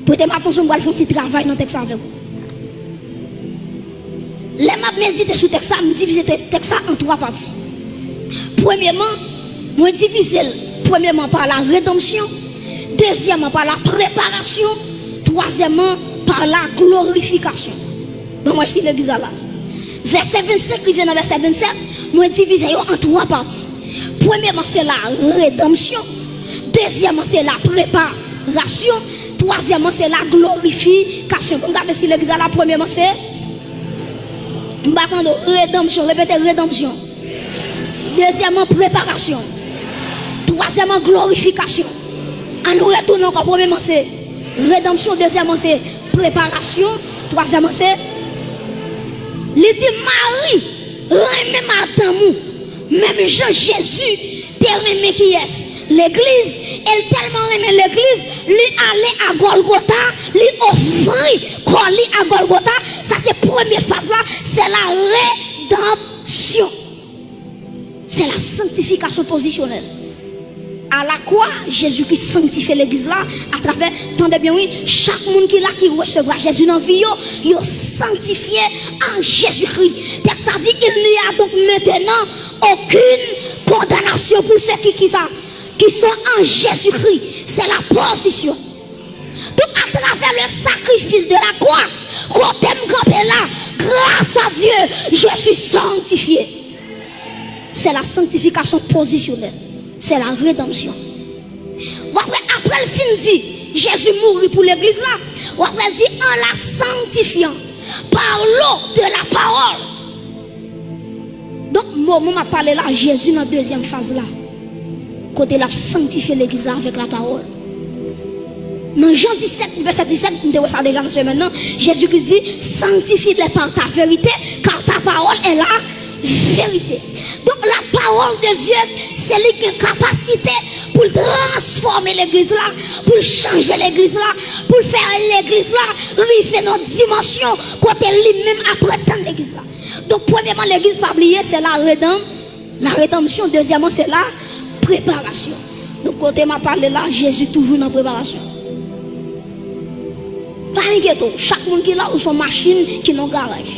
Prete m atansyon, m pral fè yon ti travay nan tèks la avè w. Lè m ap medite sou tèks sa, m divize tè- tèks sa an twa pati. Premyèman, mwen divize l, premyèman, par la rédemption, dezyèmman, par la préparation, twazyèmman, par la glorification. Ban mwen si legliz la la. Vèsè vennsenk rive nan vèsè vennsèt, mwen divize yo an twa pati. Premyèman, se la rédemption. Dezyèmman, se la préparation. Twazyèmman, se la glorification. Bon, gade si legliz la la, premyèman, se, m pa tande w, redanmsyon. Repete, redanmsyon. Dezyèmman, preparasyon. Twazyèmman, glorifikasyon. Ann retounen ankò. Premyèman, se redanmsyon. Dezyèmman, se preparasyon. Twazyèmman, se, li di, Mari renmen madanm ou, menm jan Jezi te renmen kiyès? Legliz. E l tèlman renmen legliz, li ale a Gòlgota, li ofri kò li a Gòlgota. Sa se premye faz la, se la redanmsyon. Se la sanktifikasyon pozisyonèl. A la kwa, Jezikri sanktifye legliz la atravè, tande byen wi, chak moun ki la ki resevwa Jezi nan vi yo, yo sanktifye an Jezikri. Tèks la di, il n'y a donc maintenant aucune condamnation pour ceux qui, qui ça, qui sont en Jésus-Christ. C'est la position. Donc, à travers le sacrifice de la croix, kote m kanpe la, grâce à Dieu, je suis sanctifié. C'est la sanctification positionnelle. C'est la rédemption. W ap wè, apre l fin di, Jezi mouri pou legliz la, w ap wè l di, en la sanctifiant par l'eau de la parole. Donk, moman m ap pale la, Jezi nan dezyèm faz la, kote l ap sanktifye legliz la avèk lapawòl. Nan Jan disèt, vèsè disèt, m te wè sa deja nan semèn nan, Jezikri di, sanctifie-les par ta vérité, car ta parole est la vérité. Donk, lapawòl de Dye, se li gen kapasite pou l transfòme legliz la, pou l chanje legliz la, pou l fè legliz la rive nan dimansyon kote li menm ap retann legliz la. Donk, premyèman, legliz pa bliye, se la redanm, la redanmsyon. Dezyèmman, se la preparasyon. Donk, kote m ap pale la, Jezi toujou nan preparasyon. Pa enkyete w, chak moun ki la, ou se yon machin ki nan garaj.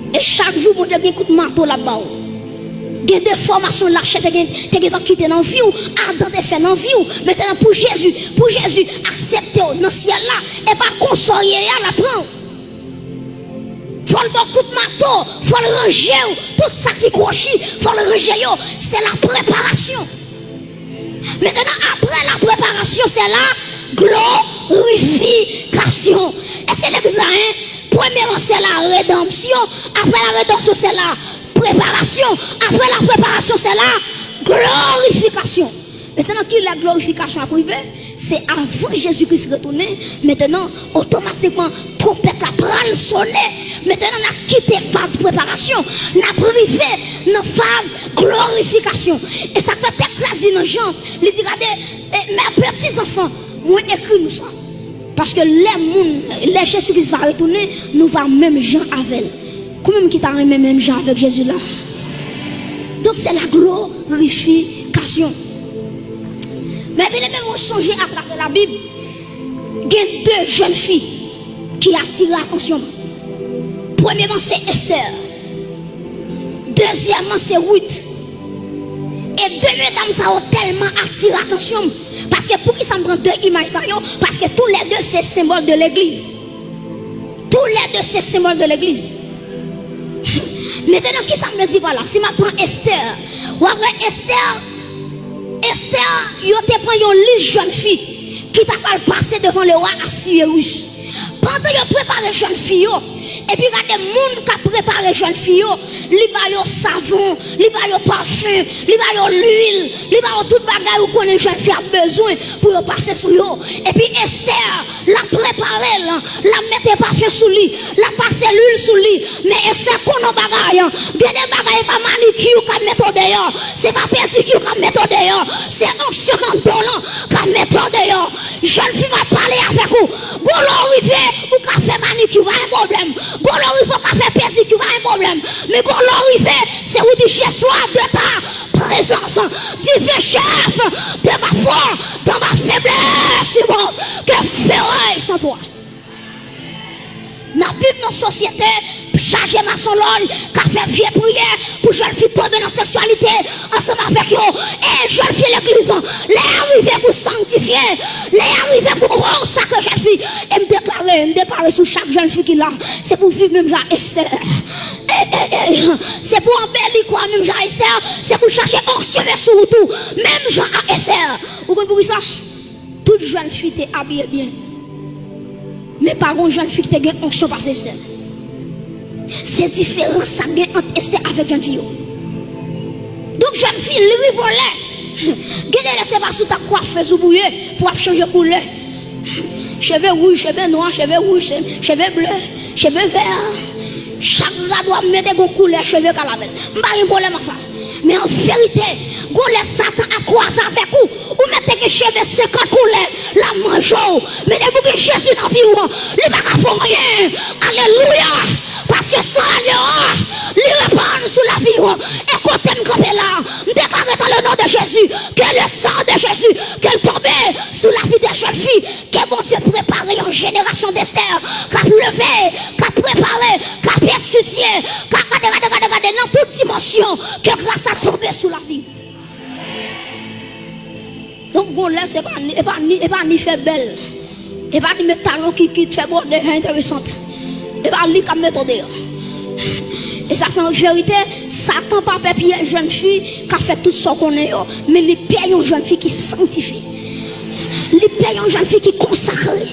E chak jou, Bondye gen kout mato l ap ba w. Gen defòmasyon lachè te gen, te gentan kite nan vi w, Adan te fè nan vi w. Mentnan, pou Jezi, pou Jezi aksepte w nan syèl la, e pa konsa w ye a, l ap pran w. Fò l ba w kout mato, fò l ranje w, tout sa ki kwochi, fò l ranje yo. Se la preparasyon. Mentnan, apre la preparasyon, se la glorifikasyon. Èske legliz la, en? Premyèman, se la redanmsyon. Apre la redanmsyon, se la preparasyon. Apre la preparasyon, se la glorifikasyon. Mentnan, kilè glorifikasyon ap rive? Se avan Jezi Kris retounen. Mentnan, otomatikman, twonpèt la pral sonnen. Mentnan, n ap kite faz preparasyon. N ap rive nan faz glorifikasyon. E sa k fè tèks la di nan Jan, li di, gade, e, mes petits enfants, mwen ekri nou sa. Paske lè moun, lè Jezi Kris va retounen, nou va menm jan avè l. Konbyen moun ki ta renmen menm jan avèk Jezi la? Donk, se la glorifikasyon. Men, byeneme, mwen sonje atravè Labib, gen de jèn fi ki atire atansyon m. Premyèman, se Esther. Dezyèmman, se Ruth. E de medam sa yo tèlman atire atansyon m. Paske poukisa m pran de imaj sa yo? Paske toulède se senbòl de legliz. Toulède se senbòl de legliz. Mentnan, kisa m vle di pa la? Si m ap pran Esther, w ap wè Esther, Esther, yo te pran yon lis jèn fi ki ta pral pase devan lewa Asiwewis. Pandan yo prepare jèn fi yo, epi gade moun k ap prepare jèn fi yo, li ba yo savon, li ba yo pafen, li ba yo lwil, li ba yo tout bagay ou konnen jèn fi ap bezwen pou yo pase sou yo. Epi Esther, l ap prepare l, l ap mete pafen sou li, l ap pase lwil sou li. Men Esther konnen yon bagay. Gen de bagay, e pa manikir k ap mete w deyò, se pa pedikir k ap mete w deyò, se onksyon k anndan w lan k ap mete w deyò. Jèn fi, m ap pale avèk ou. Gon lè w rive, ou ka fè manikir, pa gen pwoblèm. Gon lè w rive, ou ka fè pedikir, pa gen pwoblèm. Men gon lè w rive, se ou di, je sois de ta présence. Divin chef, de ma foi, dans ma faiblesse, que ferai-je sans toi? N ap viv nan sosyete chaje masonlòj k ap fè vye priyè pou jèn fi tonbe nan seksyalite ansanm avèk yo. E jèn fi legliz, lè a rive pou sanktifye, lè a rive pou konsakre jèn fi. E m deklare, m deklare sou chak jèn fi ki la, se pou viv menm jan Estè. E, e, e, se pou anbeli kò a menm jan Estè, se pou chache onksyon vin sou ou tou, menm jan a Estè. Ou konn poukisa? Tout jèn fi te abiye byen. Men pa gon jèn fi ki te gen onksyon pase Estè. Se diferans sa k gen ant Estè avèk jèn fi yo. Donk, jèn fi, li rive yon lè. Gen de lè, se pa sou ta kwafez ou pou ye, pou w ap chanje koulè. Cheve wouj, cheve nwa, cheve wouj, cheve ble, cheve vè. Chak rad w ap mete gon koulè cheve k al avè l. M pa gen pwoblèm ak sa. Men an verite, gon lè Satan ap kwaze avèk ou. Ou mèt te gen cheve senkant koulè, l ap manje w. Men depi w gen Jezi nan vi w, li pa ka fè w anyen. Alelouya! Paske san Agno a, li repann sou lavi w. E kote m kanpe la, m deklare dans le nom de Jésus, que le sang de Jésus, ke l tonbe sou lavi de jèn fi. Ke Bondye prepare yon jenerasyon d'Esther k ap leve, k ap prepare, k ap etidye, k ap gade, gade, gade, gade nan tout dimansyon, ke gras la tonbe sou lavi. Donk, gon lè, se pa ni, e pa ni, e pa ni fè bèl. E pa ni met talon ki, ki fè bòde enteresan. E pa li k ap mete w deyò. E sa fè an verite, Satan pa pè pyès jèn fi k ap fè tout sa w konnen yo, men li pè yon jèn fi ki sanktifye. Li pè yon jèn fi ki konsakre.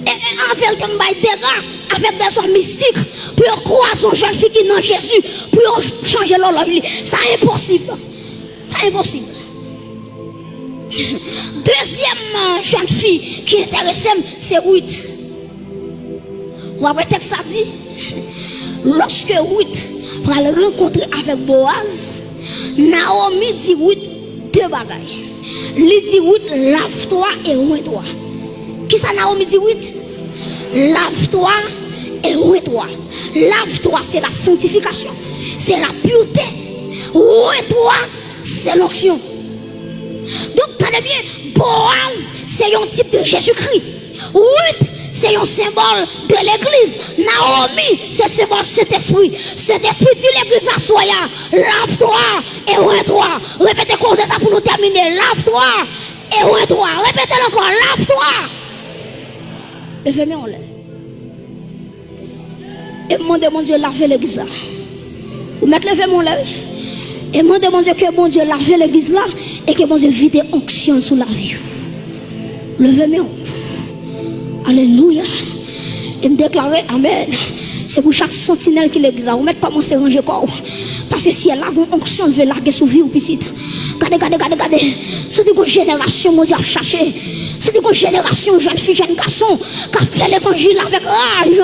E, e an verite, m bay dega avèk dèzòm mistik pou yo kwaze yon jèn fi ki nan Jezi, pou yo chanje lòlòj li. Sa enposib. Sa enposib. Dezyèm, euh, jèn fi ki enterese m, se Ruth. W ap wè tèks la di, lòske Ruth pral rankontre avèk Boaz, Naomi di Ruth de bagay. Li di Ruth, lave-toi et oins-toi. Kisa Naomi di Ruth? Lave-toi et oins-toi. Lave-toi, c'est la sanctification, c'est la pureté. Oins-toi, c'est l'onction. Donk, tande byen, Boaz se yon tip de Jezikri. Ruth se yon senbòl de legliz. Naomi se senbòl Sentespri. Sentespri di legliz aswè a, lave-toi et oins-toi. Repete koze sa pou nou tèmine. Lave-toi et oins-toi. Repete l ankò, lave-toi. Leve men w anlè. E m mande Bondye lave legliz la. Ou mèt leve men w anlè, wi. E m mande Bondye ke Bondye lave legliz la e ke Bondye vide onksyon l sou lavi w. Leve men w. Alelouya. E m deklare, amèn. Se pou chak santinèl ki legliz la. Ou mèt kòmanse ranje kò w. Paske syèl la gon onksyon l vle lage sou vi w, pitit. Gade, gade, gade, gade. Santi gon jenerasyon Bondye ap chache. Santi gon jenerasyon jèn fi, jèn gason k ap fè levanjil avèk raj.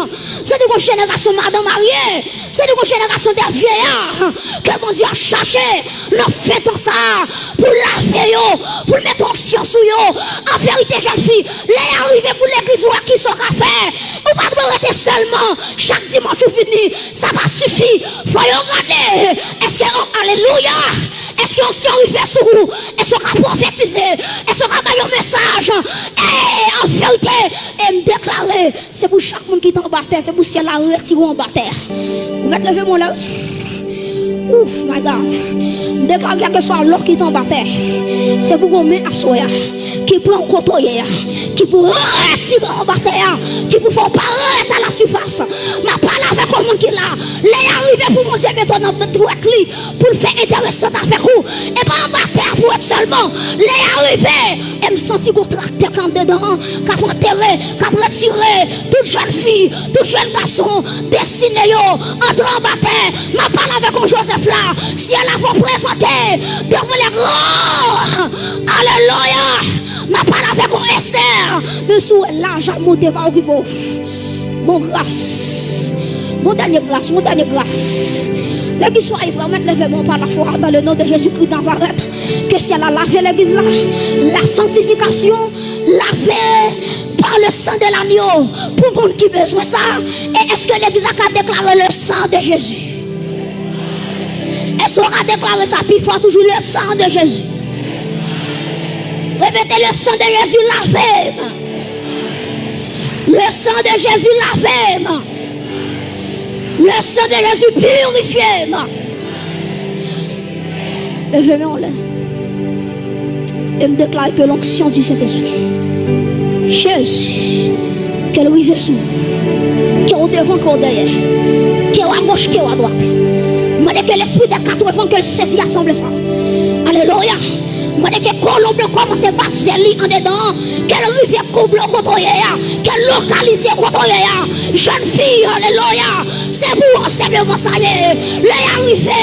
Santi gon jenerasyon madan marye. Santi gon jenerasyon de vyeya ke Bondye ap chache nan fen tan sa a pou l lave yo, pou l mete onksyon sou yo. An verite, jèn fi, lè a rive pou legliz wè kisa w ka fè. Ou pa dwe rete sèlman chak dimanch ou vini. Sa pa sifi. Fò yo gade. Èske, o, alelouya! Èske onksyon rive sou ou? Èske w ka pwofetize? Èske w ka bay yon mesaj? E, an verite, e m deklare, se pou chak moun ki te anba tè, se pou syèl la retire w anba tè. Ou mèt leve men w la, wi. Ouf, my God. M deklare kèlkeswa lè w ki te anba tè, se pou gon men aswè a ki pran w kote w ye a, ki pou retire w anba tè a, ki pou fè w parèt a la sifas. M ap pale avèk yon moun ki la. Lè a rive pou Bondye mete w nan dwèt li, pou l fè enteresan avèk ou. E pa anba tè a pou w ret sèlman. Lè a rive, e m santi gon traktè k anndedan an, k ap antere, k ap retire tout jèn fi, tout jèn gason, destine yo antre anba tè. M ap pale avèk yon Joseph la. Syèl la fò prezante devan lè gran. Alelouya! M ap pale avèk yon Esther. Menm si w wè laj ap monte, pa okipe w. Bon gras. Yon dènye gras, yon dènye gras. Legliz, soyez prêts, mèt leve men w pa lafwa dans le nom de Jésus-Christ Nazareth. Ke syèl la lave legliz la. La sanctification, lave par le sang de l'agneau. Pou moun ki bezwen sa. E èske legliz la ka deklare le sang de Jésus? Èske w ka deklare sa pi fò toujou, le sang de Jésus? Repete, le sang de Jésus lave m. Le sang de Jésus lave m. Le sang de Jésus purifie m. Leve men w anlè. E m deklare ke l'onction du Saint-Esprit, Jezi, ke l rive sou ou. Ke w devan, ke w dèyè. Ke w agoch, ke w adwat. Mande ke lespri dè katrevan ke l sezi asanble sa. Alelouya. Mande ke kolonb lan kòmanse bat zèl li andedan an, ke l rive koublo kote w ye a, ke l lokalize kote w ye a. Jèn fi, alelouya, se pou ou sèlman sa ye. Lè a rive,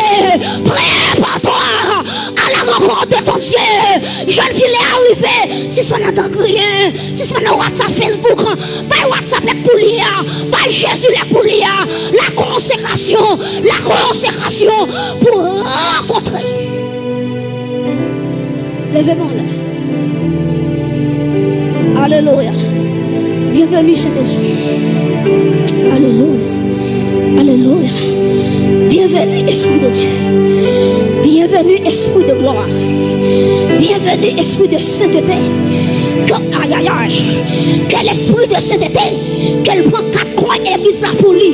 prepare-toi à la rencontre de ton Dieu. Jèn fi, lè a rive, sispann atann griyen, sispann nan WhatsApp, Facebook. Bay WhatsApp lè k pou li a, bay Jezi lè k pou li a. La consécration, la consécration pour rencontrer. Leve men w anlè. Alelouya. Bienvenue, Saint-Esprit. Alelouya. Alelouya. Bienvenue, Esprit de Dieu. Bienvenue, Esprit de gloire. Bienvenue, Esprit de sainteté. Ke, ayayay. Ke lespri de sainteté, ke l pran kat kwen legliz la pou li.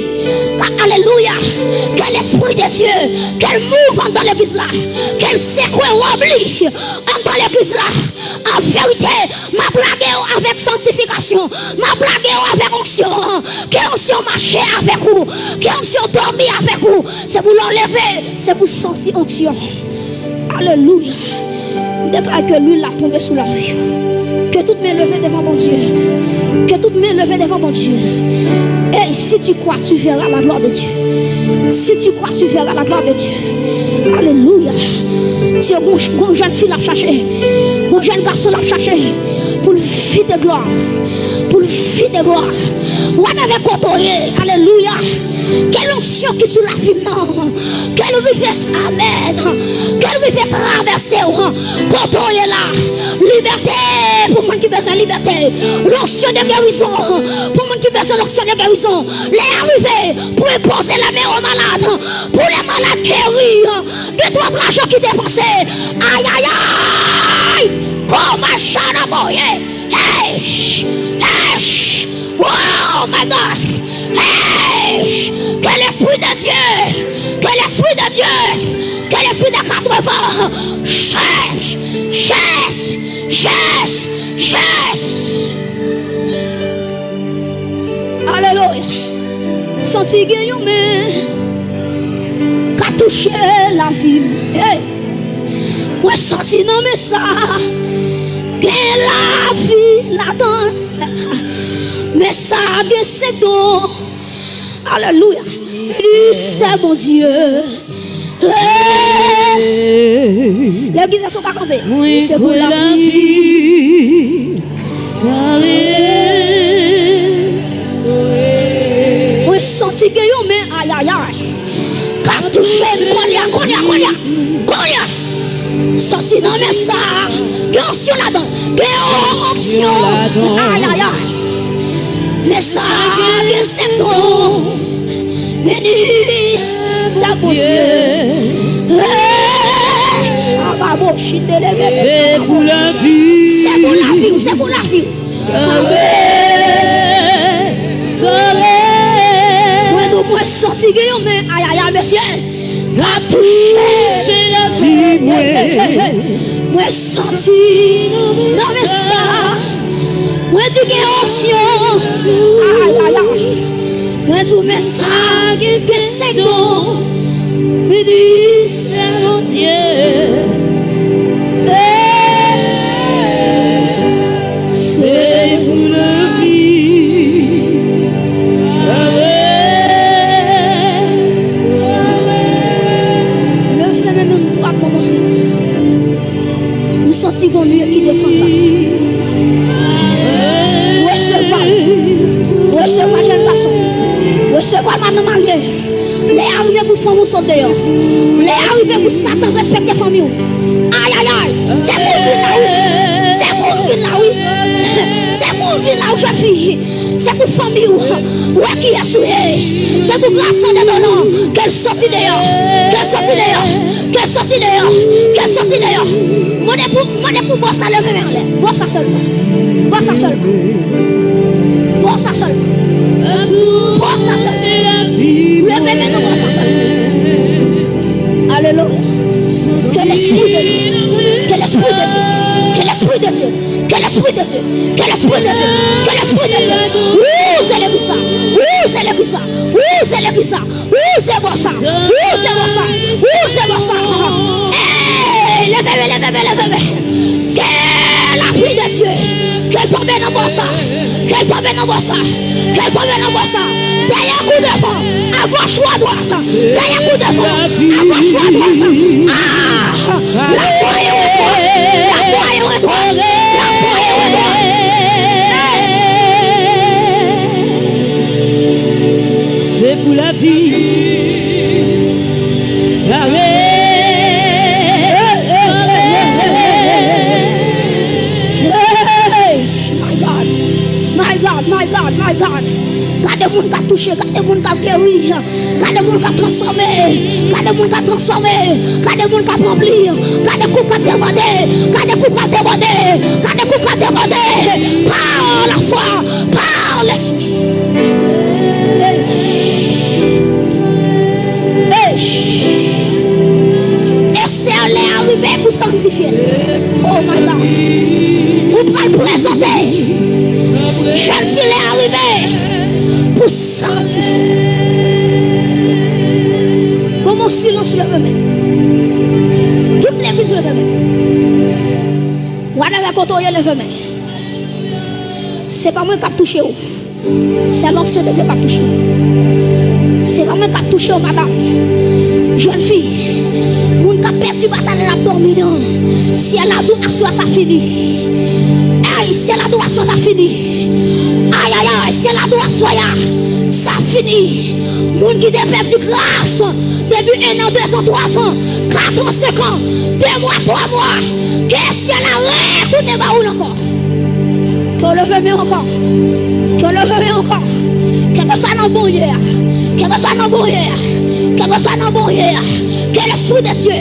A-, alelouya. Ke lespri de Dye, ke l mouv anndan legliz la. Ke l sekwe wòb li anndan legliz la. An verite, m ap lage w avèk sanktifikasyon. M ap lage w avèk onksyon. Ke onksyon mache avèk ou. Ke onksyon dòmi avèk ou. Se pou lè w leve, se pou w santi onksyon. Alelouya. M deklare ke lwil la tonbe sou lavi w. Que toutes mains levées devant mon Dieu. Que toutes mains levées devant mon Dieu. Et si tu crois, tu verras la gloire de Dieu. Si tu crois, tu verras la gloire de Dieu. Alelouya. Se yon, yon jèn fi l ap chache. Yon jèn gason l ap chache. Pou l vide glwa. Pou l vide glwa. Ou ann avèk kote w ye. Alelouya. Ke lonksyon ki sou lavi m nan. Ke l rive, amèn. Ke l rive travèse w. Kote w ye la. Libète pou moun ki bezwen libète. Lonksyon de gerizon. Pou moun ki bezwen lonksyon de gerizon. Lè a rive pou enpoze lè men o malad. Pou lè malad geri. Gen twòp lajan ki depanse. Ayayay. Kòman chana boye. Hey! Hey! Oh my God! Hey! Que l'Esprit de Dieu! Que l'Esprit de Dieu! Que l'Esprit de quatre-vingts! Yes! Yes! Yes! Yes! Alelouya! Santi gen yon men ka touche lavi m. Hey! Mwen santi nan men sa gen lavi ladan l. Men sa gen senk don. Alelouya. Ministè Bondye. Hey! Legliz, èske w ka kanpe? Se pou lavi. Mwen santi gen yon men, ayayay, ka touche m kounye a, kounye a, kounye a, kounye a. Santi nan men sa gen onksyon ladan. Gen onksyon. Ayayay. Men sa gen senk don. Ministè Bondye. Hey! Ababo, chidele, bebe. Se pou lavi w, se pou lavi w. Mwen di w, mwen santi gen yon men, ayayay, mesye, ka touche lavi mwen. Mwen santi nan men sa. Mwen di gen onksyon. Ayayay. Mwen di w men sa gen senk don. Ministè Bondye. Hey, se pou lavi. Leve men nou dwat, bon, bon silans. M santi gon lye ki desann la. Resevwa l. Resevwa jèn gason. Resevwa l, madanm marye. Fanmi w sot deyò. Lè a rive pou Satan respekte fanmi w. Ayayay! Se pou l vin la wi! Se pou l vin la wi! Se pou l vin la wi, jèn fi! Se pou fanmi w wè kiyès ou ye! Se pou gras an dedonan! Ke l soti deyò! Ke l soti deyò! Ke l soti deyò! Ke l soti deyò! Mande pou, mande pou bò sa leve men anlè. Bò sa sèlman. Bò sa sèlman. Bò sa sèlman. Bò sa sèlman. Leve men nou bò sa sèlman. Alelouya. Que l'Esprit de Dieu. Que l'Esprit de Dieu. Que l'Esprit de Dieu. Que l'Esprit de Dieu. Que l'Esprit de Dieu. Que l'Esprit de Dieu. Wouyy, se legliz sa. Wouyy, se legliz sa. Wouyy, se legliz sa. Wouyy, se bò sa. Wouyy, se bò sa. Wouyy, se bò sa. Hey, leve men, leve men, leve men. Que la pluie de Dieu. Ke l tonbe nan bò sa. Ke l tonbe nan bò sa. Ke l tonbe nan bò sa. Dèyè kou devan. Agòch ou adwat. Dèyè kou devan. Agòch ou adwat. Ah! Lafwa e retwè. Lafwa e retwè. Lafwa e retwè. Se pou lavi. Kare. Hey! My God! My God, my God, my God! Gade moun k ap touche, gade moun k ap geri, gade moun k ap transfòme, gade moun k ap transfòme, gade moun k ap ranpli, gade koup k ap debòde, gade koup k ap debòde, gade koup k ap debòde! Pa lafwa, pa Lespri! Hey! Hey! Esther, lè a rive pou sanktifye l. Oh my God. Ou pral prezante. Jèn fi, lè a rive pou sanktifye l. Bon, mon silans leve men. Tout legliz leve men. Whatever kote w ye leve men. Se pa mwen k ap touche w. Se lòske Bondye k ap touche. Se pa mwen k ap touche w, madanm. Jèn fi, moun k ap pèdi batay la, l ap dòmi an. Syèl la di w aswè a sa fini. Ay, syèl la di w aswè a sa fini. Ayayay, syèl la di w aswè a sa fini. Moun ki te pèdi gras depi en an, de zan, twa zan, kat an, senk an, de mwa, twa mwa, ke syèl la retounen ba ou l ankò. Ke w leve men w ankò. Ke w leve men w ankò. Kèlkeswa nan bon ye a. Kèlkeswa nan bon ye a. Kèlkeswa nan bon ye a. Ke Lespri de Dye.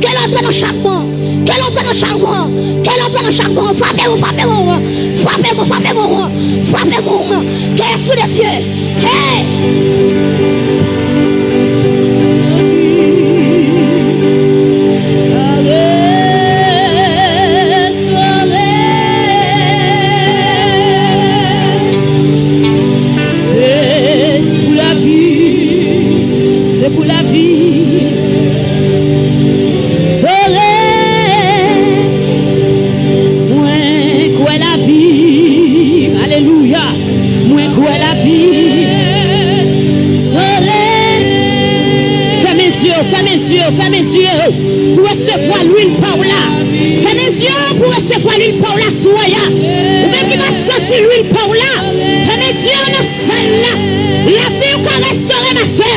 Ke l antre nan chak bon. Ke l antre nan chak bon. Ke l antre nan chak bon. Frape mwen, frape mwen. Frape mwen, frape mwen. Frape mwen. Ke Lespri de Dye. Hey! Se pou lavi, se pou lavi. Sore, mwen kwè lavi. Alelouya. Mwen kwè lavi. Sore. Fèmen zye w, fèmen zye w, fèmen zye w pou resevwa lwil pa w la. Fèmen zye w pou resevwa lwil pa w la, swè a. Ou menm ki pa santi lwil pa w la, fèmen zye w nan sal la. Lavi w ka restore, ma sè.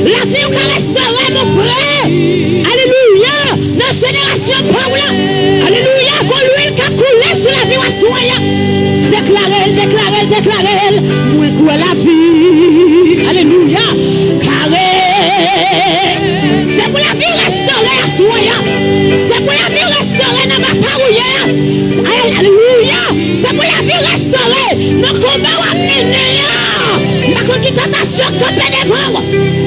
Lavi w ka restore, mon frè. Alelouya. Nan jenerasyon pa w la. Alelouya. Gon lwil ka koule sou lavi w aswè a. Deklare l, deklare l, deklare l. Mwen kwè lavi. Alelouya. Kare. Se pou lavi restore aswè a. Se pou lavi restore nan batay ou ye a. Alelouya. Se pou lavi restore nan konba w ap mennen an. Pa konn ki tantasyon k kanpe devan w.